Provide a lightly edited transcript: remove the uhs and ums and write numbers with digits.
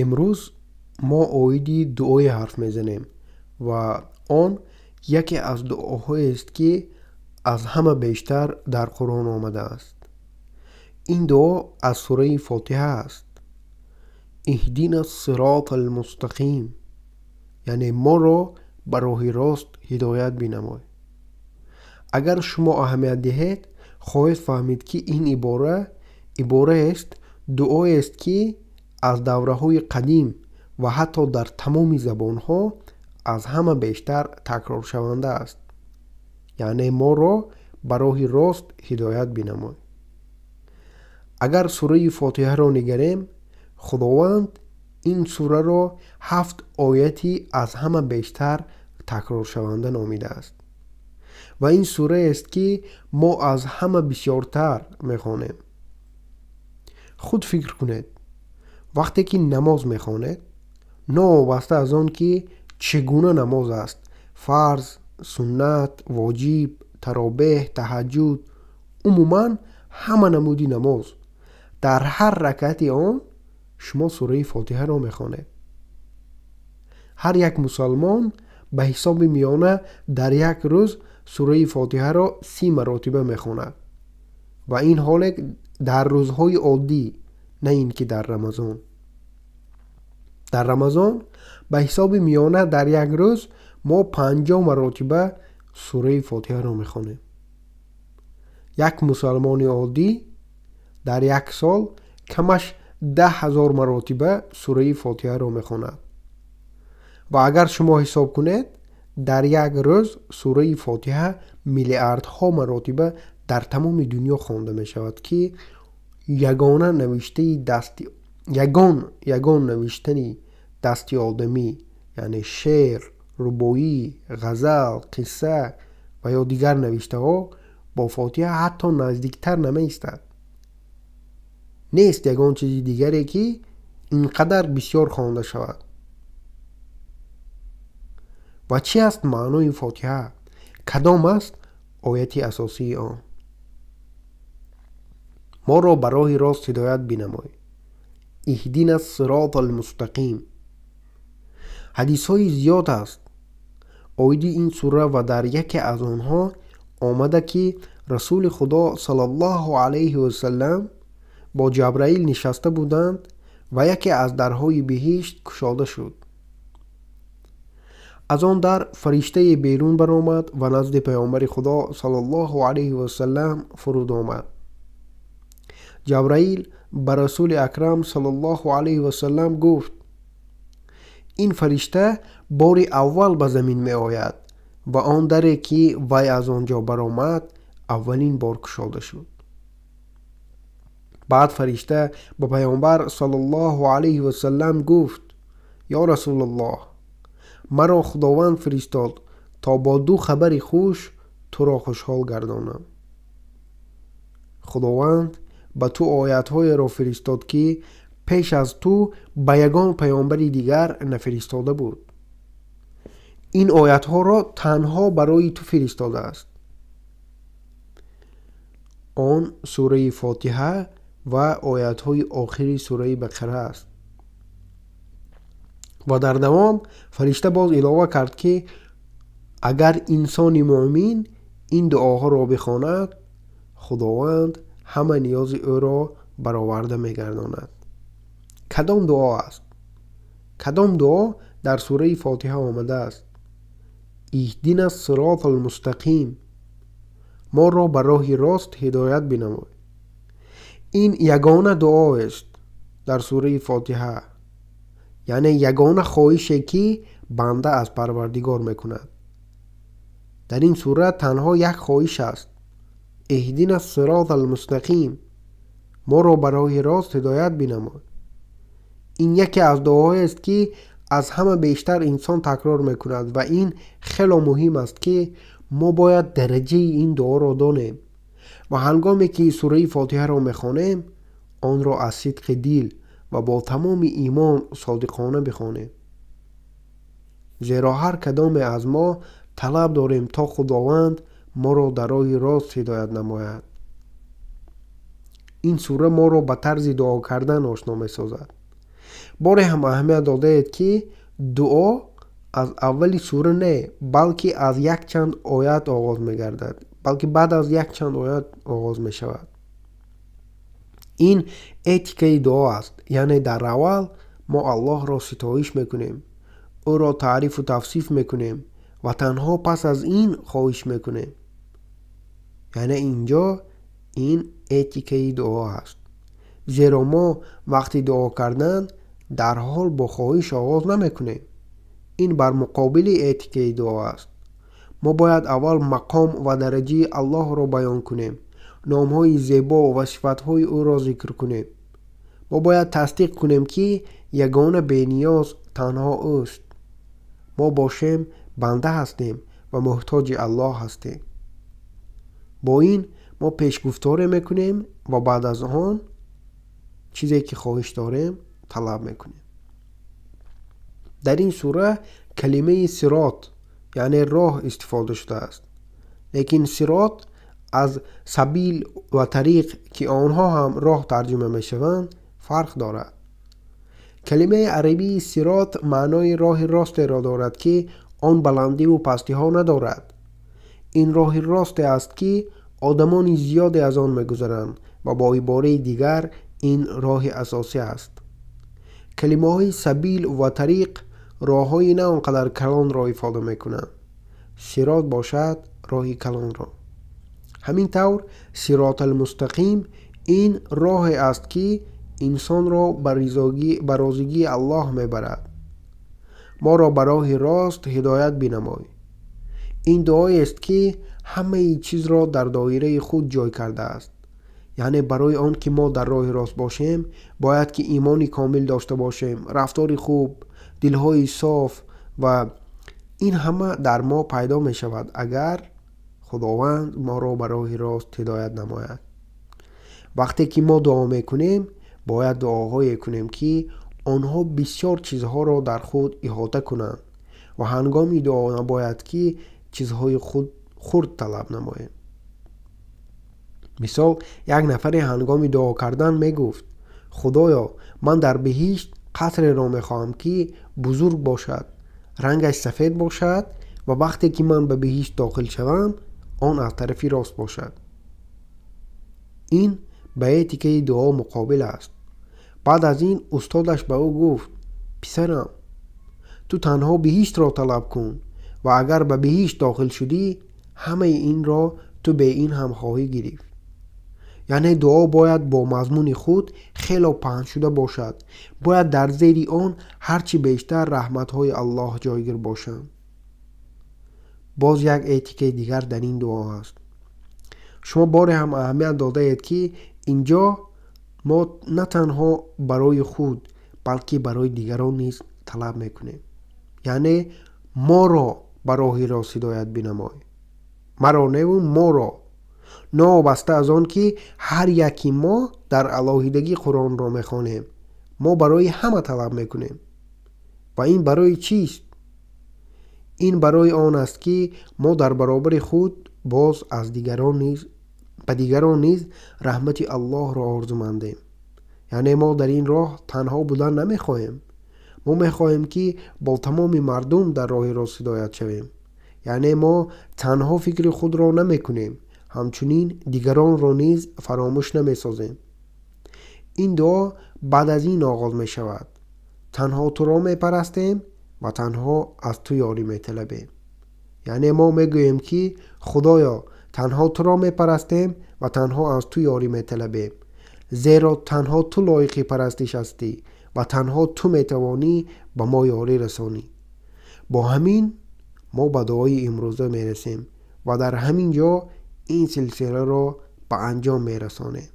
Имрӯз мо оиди дуое ҳарф мезанем ва он яке аз дуоҳоест, ки аз ҳама бештар дар Қуръон омадааст. Ин дуо аз сураи Фотиҳа аст. Иҳдина ссирота алмустақим, яъне моро ба роҳи рост ҳидоят бинамой. Агар шумо аҳамият диҳед, хоҳед фаҳмид, ки ин ибора ибораест, дуоест, ки аз давраҳои қадим ва ҳатто дар тамоми забонҳо аз ҳама бештар такроршаванда аст. Яъне моро ба роҳи рост ҳидоят бинамой. Агар сураи Фотиҳаро нигарем, Худованд ин сураро 7 ояти аз ҳама бештар такроршаванда номидааст. Ва ин сураест, ки мо аз ҳама бисёртар мехонем. Худ фикр кунед, вақте ки намоз мехонед, новобаста аз он ки чӣ гуна намоз аст, фарз, суннат, воҷиб, таробеҳ, таҳаҷҷуд, умуман ҳама намуди намоз, дар ҳар ракъати он шумо сураи Фотиҳаро мехонед. Ҳар як мусалмон ба ҳисоби миёна дар як рӯз сураи Фотиҳаро 30 маротиба мехонад ва ин ҳоле дар рӯзҳои оддӣ, на ин ки дар Рамазон. Дар Рамазон ба ҳисоби миёна дар як рӯз мо 50 маротиба сураи Фотиҳаро мехонем. Як мусалмони оддӣ дар як сол камаш 10 000 маротиба сураи Фотиҳаро мехонад. Ва агар шумо ҳисоб кунед, дар як рӯз сураи Фотиҳа миллиардҳо маротиба дар тамоми дунё хонда мешавад, ки ягона навиштаи дасти ягон навиштани дасти одамӣ, яъне шеър, рубоӣ, ғазал, қисса ва ё дигар навиштаҳо бо Фотиҳа ҳатто наздиктар намеистад. Нест ягон чизи дигаре, ки ин қадар бисёр хонда шавад. Ва чӣ аст маънои Фотиҳа? Кадом аст ояти асосии он? Моро ба роҳи рост ҳидоят бинамой. Иҳдина ссирота алмустақим. Ҳадисҳои зиёд аст оиди ин сура ва дар яке аз онҳо омада, ки Расули Худо саллаллоҳу алайҳи васаллам бо Ҷабраил нишаста буданд ва яке аз дарҳои биҳишт кушода шуд. Аз он дар фариштае берун баромад ва назди Паёмбари Худо саллаллоҳу алайҳи васаллам фуруд омад. Ҷабраил ба Расули Акрам саллаллоҳу алайҳи васаллам гуфт: ин фаришта бори аввал ба замин меояд ва он даре, ки вай аз он ҷо баромад, аввалин бор кушода шуд. Баъд фаришта ба Паёмбар саллаллоҳу алайҳи васаллам гуфт: ё Расулуллоҳ, маро Худованд фиристод то бо 2 хабари хуш туро хушҳол гардонам. Худованд ба ту оятҳоеро фиристод, ки пеш аз ту ба ягон паёмбари дигар нафиристода буд. Ин оятҳоро танҳо барои ту фиристодааст. Он сураи Фотиҳа ва оятҳои охири сураи Бақара аст. Ва дар давом фаришта боз илова кард, ки агар инсони муъмин ин дуоҳоро бихонад, Худованд ҳама ниёзи ӯро бароварда мегардонад. Кадом дуо аст? Кадом дуо дар сураи Фотиҳа омадааст? Иҳдина ссирота алмустақим. Моро ба роҳи рост ҳидоят бинамой. Ин ягона дуоест дар сураи Фотиҳа, яъне ягона хоҳише, ки банда аз Парвардигор мекунад. Дар ин сура танҳо як хоҳиш аст: иҳдина ссирота алмустақим. Моро ба роҳи рост ҳидоят бинамой. Ин яке аз дуоҳоест, ки аз ҳама бештар инсон такрор мекунад ва ин хело муҳим аст, ки мо бояд дараҷаи ин дуоро донем ва ҳангоме ки сураи Фотиҳаро мехонем, онро аз сидқи дил ва бо тамоми имон содиқона бихонем. Зеро ҳар кадоме аз мо талаб дорем, то Худованд моро дар роҳи рост ҳидоят намояд. Ин сура моро ба тарзи дуо кардан ошно месозад. Боре ҳам аҳамият додаед, ки дуо аз аввали сура не, балки аз якчанд оят оғоз мегардад, балки баъд аз якчанд оят оғоз мешавад. Ин этикаи дуо аст, яъне дар аввал мо Аллоҳро ситоиш мекунем, ӯро таърифу тавсиф мекунем ва танҳо пас аз ин хоҳиш мекунем. Яъне инҷо ин этикаи дуо аст. Зеро мо вақти дуо кардан дарҳол бо хоҳиш оғоз намекунем. Ин бар муқобили этикаи дуо аст. Мо бояд аввал мақом ва дараҷаи Аллоҳро баён кунем, номҳои зебо ва сифатҳои ӯро зикр кунем. Мо бояд тасдиқ кунем, ки ягона бениёз танҳо ӯст. Мо бошем банда ҳастем ва муҳтоҷи Аллоҳ ҳастем. Бо ин мо пешгуфторе мекунем ва баъд аз он чизе ки хоҳиш дорем талаб мекунем. Дар ин сура калимаи сирот, яъне роҳ истифода шудааст. Лекин сирот аз сабил ва тариқ, ки онҳо ҳам роҳ тарҷума мешаванд, фарқ дорад. Калимаи арабии сирот маънои роҳи ростеро дорад, ки он баландиву пастиҳо надорад. Ин роҳи росте аст, ки одамони зиёде аз он мегузаранд ва бо ибораи дигар ин роҳи асосӣ аст. Калимаҳои сабил ва тариқ роҳҳои на он қадар калонро ифода мекунанд. Сирот бошад роҳи калонро. Ҳамин тавр сирот алмустақим ин роҳе аст, ки инсонро ба розигии Аллоҳ мебарад. Моро ба роҳи рост ҳидоят бинамой. Ин дуоест, ки ҳамаи чизро дар доираи худ ҷой кардааст. Яъне барои он ки мо дар роҳи рост бошем, бояд ки имони комил дошта бошем, рафтори хуб, дилҳои соф ва ин ҳама дар мо пайдо мешавад, агар Худованд моро ба роҳи рост ҳидоят намояд. Вақте ки мо дуо мекунем, бояд дуоҳое кунем, ки онҳо бисёр чизҳоро дар худ иҳота кунанд ва ҳангоми дуо набояд ки чизҳои хурд талаб намоем. Мисол, як нафаре ҳангоми дуо кардан мегуфт: Худоё, ман дар биҳишт қасреро мехоҳам, ки бузург бошад, рангаш сафед бошад ва вақте ки ман ба биҳишт дохил шавам, он аз тарафи рост бошад. Ин ба этикаи дуо муқобил аст. Баъд аз ин устодаш ба ӯ гуфт: Писарам, ту танҳо биҳиштро талаб кун ва агар ба биҳишт дохил шудӣ, ҳамаи инро ту бе ин ҳам хоҳӣ гирифт. Яъне дуо бояд бо мазмуни худ хело паҳншуда бошад. Бояд дар зери он ҳарчи бештар раҳматҳои Аллоҳ ҷойгир бошанд. Боз як этикаи дигар дар ин дуо аст. Шумо боре ҳам аҳамият додаед, ки инҷо мо на танҳо барои худ, балки барои дигарон низ талаб мекунем. Яъне моро ба роҳи рост ҳидоят бинамой. Маро неву моро. Новобаста аз он ки ҳар яки мо дар алоҳидагӣ Қуръонро мехонем, мо барои ҳама талаб мекунем. Ва ин барои чист? Ин барои он аст, ки мо дар баробари худ боз аз дигарон низ, ба дигарон низ раҳмати Аллоҳро орзумандем. Яъне мо дар ин роҳ танҳо будан намехоҳем. Мо мехоҳем, ки бо тамоми мардум дар роҳи рост ҳидоят шавем. Яъне мо танҳо фикри худро намекунем, ҳамчунин дигаронро низ фаромӯш намесозем. Ин дуо баъд аз ин оғоз мешавад. Танҳо туро мепарастем ва танҳо аз ту ёрӣ металабем. Яъне мо мегӯем, ки Худоё, танҳо туро мепарастем ва танҳо аз ту ёрӣ металабем, зеро танҳо ту лоиқи парастиш ҳастӣ ва танҳо ту метавонӣ ба мо ёрӣ расонӣ. Бо ҳамин мо ба дуои имрӯза мерасем ва дар ҳамин ҷо ин силсиларо ба анҷом мерасонем.